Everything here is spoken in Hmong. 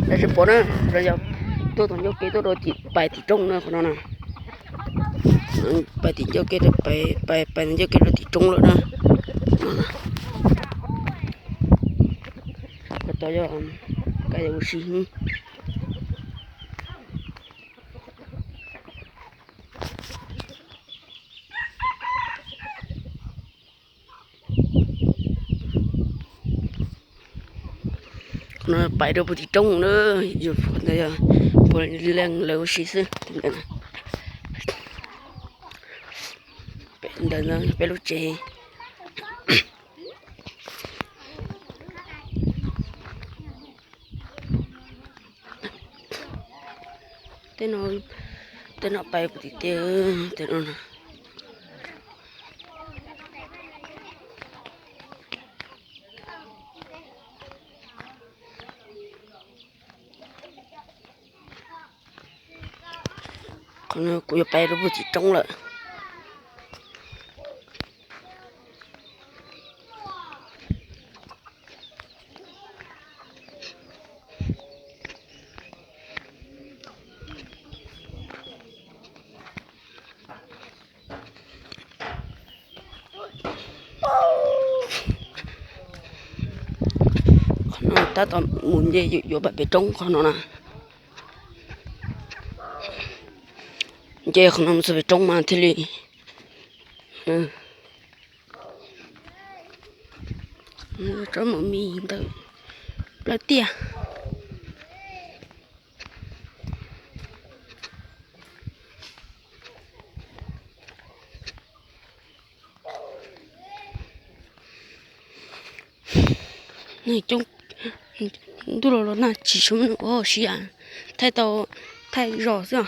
Lawv tsis pom na, lawv yog tuaj tom ncauj kev tuaj rau tim pais tim roob na qhov no na. Pais tim ncauj kev, pais pais ncauj kev rau tim roob lawm na. Qhov tod yog kab yam ua si. Qhov no pais rau puag tim roob na, yus ntawd yog puav leej lawv ua si xwb. Ntawd peb lub tsev. Tej no, tej no pais puag tim tej, tej no na. Qhov no kuv yuav pais rau puag tim roob lawm. Qhov no tab tom mus nce yuav pais pem roob qhov no na. Nce qhov no mus txog pem roob mas thiaj li tsob maum mis ntawm plawv tiaj. Coob, ntuj los los nag tsis tshua muaj neeg ua siab, thaij tau thaij zos xwb os.